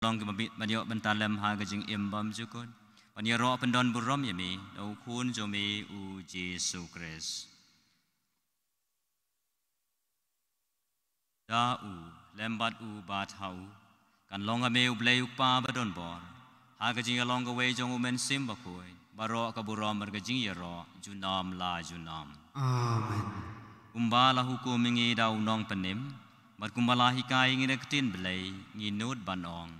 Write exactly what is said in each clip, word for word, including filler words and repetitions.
long kiba bit ban ïoh bynta lem ha ka jingim bymjukut, ban ïaroh pyndon burom ïa me da u Khun jong me u Jisu Khrist. Da u, lem bad u bad ha u, kan long ha me u Blei u Kpa badonbor, ha ka jingïalong kawei jong u Mynsiem Bakhuid, baroh ka burom bad ka jingïaroh junom la junom. Amen. Kumba la hukum ïa ngi da u Nongpynim, bad kumba la hikai ïa ngi da ka ktien Blei, ngi nud ban ong: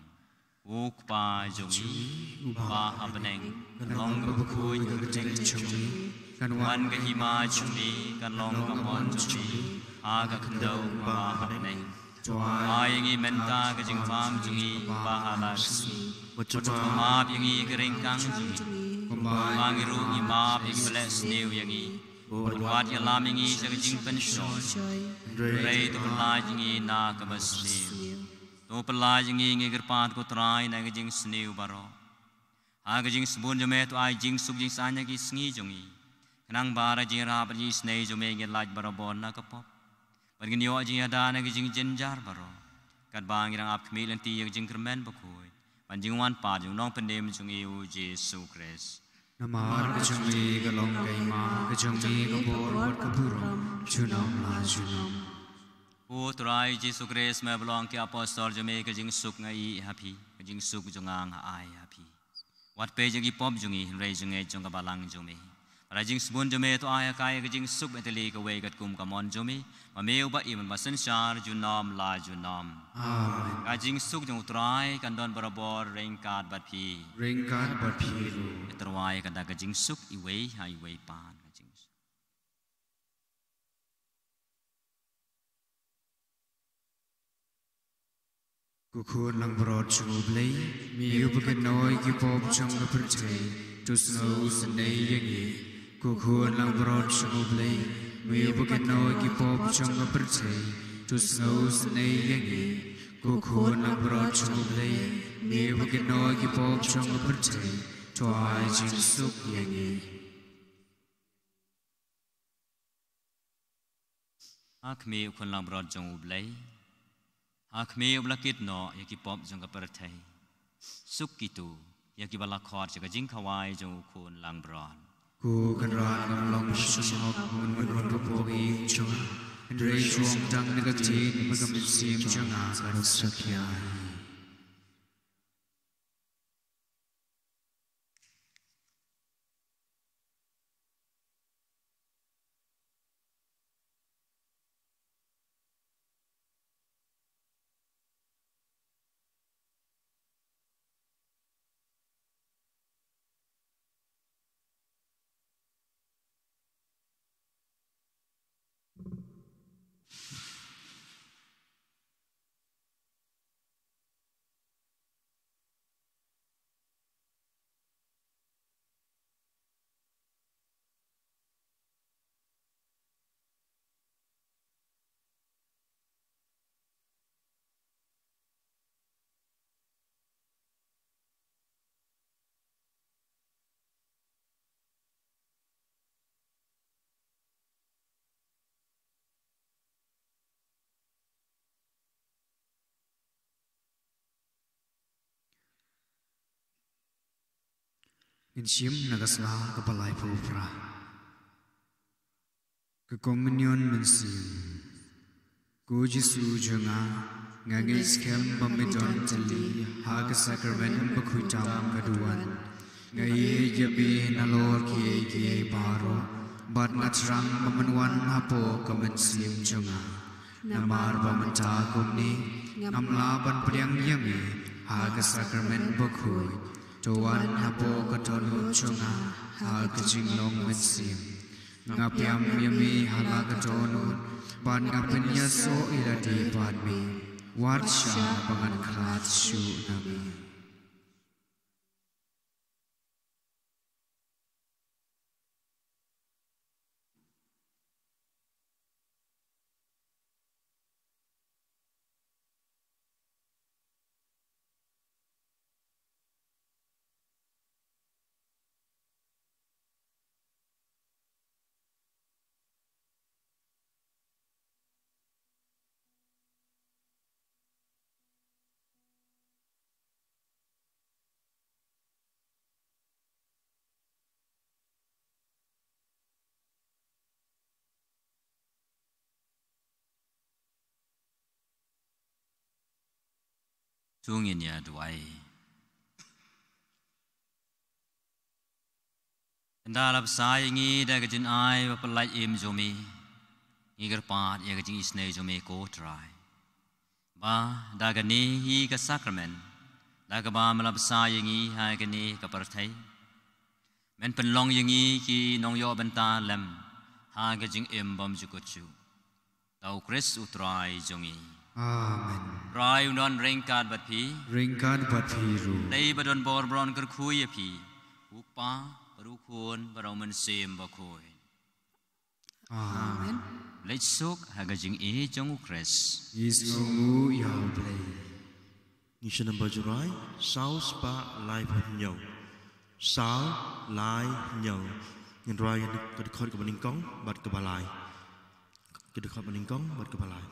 U Kpa jong ngi uba ha bneng, kan long kaba khuid ka kyrteng jong me, kan wan ka hima jong me, kan long ka mon jong me ha ka khyndew kumba ha bneng. To ai ïa ngi mynta ka jingbam jong ngi kaba ha la ka sngi, bad to map ïa ngi ka ryngkang jong ngi, kumba ngi ruh ngi map ïa kiba leh sniew ïa ngi, bad wat ïalam ïa ngi sha ka jingpynshoi, hynrei to pyllait ïa ngi na kaba sniew. To pyllait ïa ngi, ngi kyrpad ko Trai, na ka jingsniew baroh. Ha ka jingsbun jong me to ai jingsuk jingsaiñ ha ki sngi jong ngi, khnang ba da ka jingïarap bad jingisynei jong me ngin lait barabor na ka pop, bad ngin ïoh jingïada na ka jingjynjar baroh, katba ngi dang ap khmih lynti ïa ka jingkyrmen bakhuid ban jingwan pat jong u Nongpynim jong ngi u Jisu Khrist. Namar ka jong me ka long ka hima, ka jong me ka bor bad ka burom junom la junom. Ko Trai Jisu Khrist, me ba la ong ïa ki apostol jong me, ka jingsuk nga ïeh ha phi, ka jingsuk jong nga nga ai ha phi. Wat peit ïa ki pop jong ngi, hynrei jong ngi jong ka balang jong me. Bad da ka jingsbun jong me to ai ha ka ïa ka jingsuk ba ïatylli kawei katkum ka mon jong me, ma me uba im bad synshar junom la junom. Amen. Ka jingsuk jong u Trai kan don barabor ryngkat bad phi. Ryngkat bad phi ruh. Tyrwa ïa kata ka jingsuk iwei ha iwei pat. Ka jingsuk. Ko Khun langbrot jong u Blei, me uba kynnoh ïa ki pop jong ka pyrthei, to sngew u sngewsynei ïa ngi. Ko Khun langbrot jong u Blei, me uba kynnoh ïa ki pop jong ka pyrthei, to sngew u sngewsynei ïa ngi. Ko Khun langbrot jong u Blei, me uba kynnoh ïa ki pop jong ka pyrthei, to ai jingsuk ïa ngi. Ha khmih, ko Khun langbrot jong u Blei. Ha khmih, uba la kit noh ïa ki pop jong ka pyrthei. Suk kito ïa kiba la khot sha ka jingkhawai jong u Khun langbrot. Ko Kynrad, ngam long shuh ban hok ban wan hapoh ka ïing jong nga, hynrei shu ong tang ïa ka ktien bad ka mynsiem jong nga kan sa ïai. Ngin shim na ka sla kaba laiphew phra. Ka Komunion Mynsiem. Ko Jisu jong nga, nga ngeit skhem ba me don tylli ha ka sakramen bakhuid tam ka duwan. Nga ïeit ïa me nalor kiei kiei baroh, bad nga thrang ba men wan hapoh ka mynsiem jong nga. Namar ba mynta kumne ngam lah ban pdiang ïa me ha ka sakramen bakhuid. To wan hapoh ka dohnud jong nga ha ka jinglong mynsiem. Nga pdiang ïa me ha la ka dohnud, bad nga pynïasoh ïa lade bad me. Wat shah ba ngan khlad shuh na me. To ngin ïa duwai. Ynda la bsa ïa ngi da ka jingai ba pyllait im jong me, ngi kyrpad ïa ka jingisynei jong me ko Trai, ba da kane hi ka sakramen, da kaba me la bsa ïa ngi ha kane ka pyrthei, men pynlong ïa ngi ki nongïoh bynta lem ha ka jingim bymjukut shuh. Da U Khrist U Trai jong ngi. Amen. Trai un don ryngkat bad phi. Ryngkat bad phi ruh. Dei ba don bor bron kyrkhu ïa phi, U Kpa bad U Khun bad U Mynsiem Bakhuid. Amen. Leit suk ha ka jingïeit jong U Khrist. Ïeit suk ïa U Blei. Ngi shu namba jurai, saw spah laiphew hynñiew. Saw lai hynñiew. Ngin rai ïa ka dkhot kaba nyngkong bad kaba lai. Ka dkhot ba nyngkong bad kaba lai.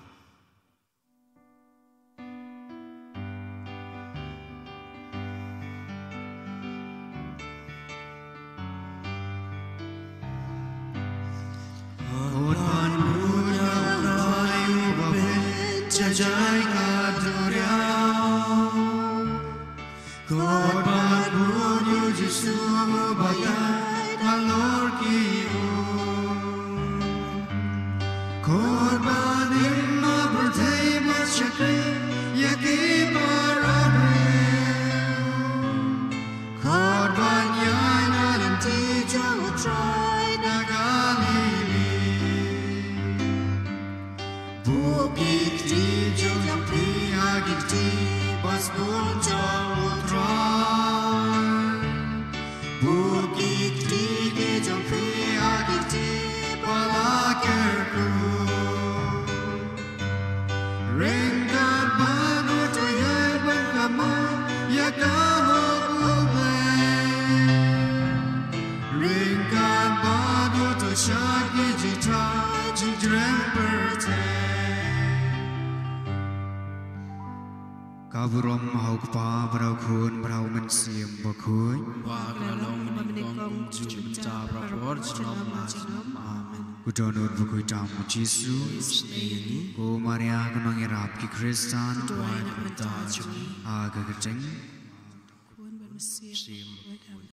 Korban buñu Jisu ba ïaid halor ki um. Korban im ha pyrthei ba shakri ïa ki para briew. Korban ïaid na lynti jong U Trai na Galili. Buh ki kti jong phi ha ki kti ba sbun jong U Trai. Buh ki kti ki jong phi ha ki kti ba la kyrkhu. Ryngkat bad uto ïai ban kynmaw ïa ka hok U Blei. Ryngkat bad uto shad ki jingthaw jingjrem pyrthei. Ka burom ha U Kpa bad ha U Khun bad ha U Mynsiem Bakhuid. Ba ka long mynnyngkong kumjuh mynta bad barabor junom la junom. Amen. Ko Dohnud bakhuid tam U Jisu. Isynei ïa ngi. Ko Maria ka nongïarap ki Khristan. Duwai na ka bynta jong ngi. Ha ka kyrteng. Khun bad Mynsiem Bakhuid.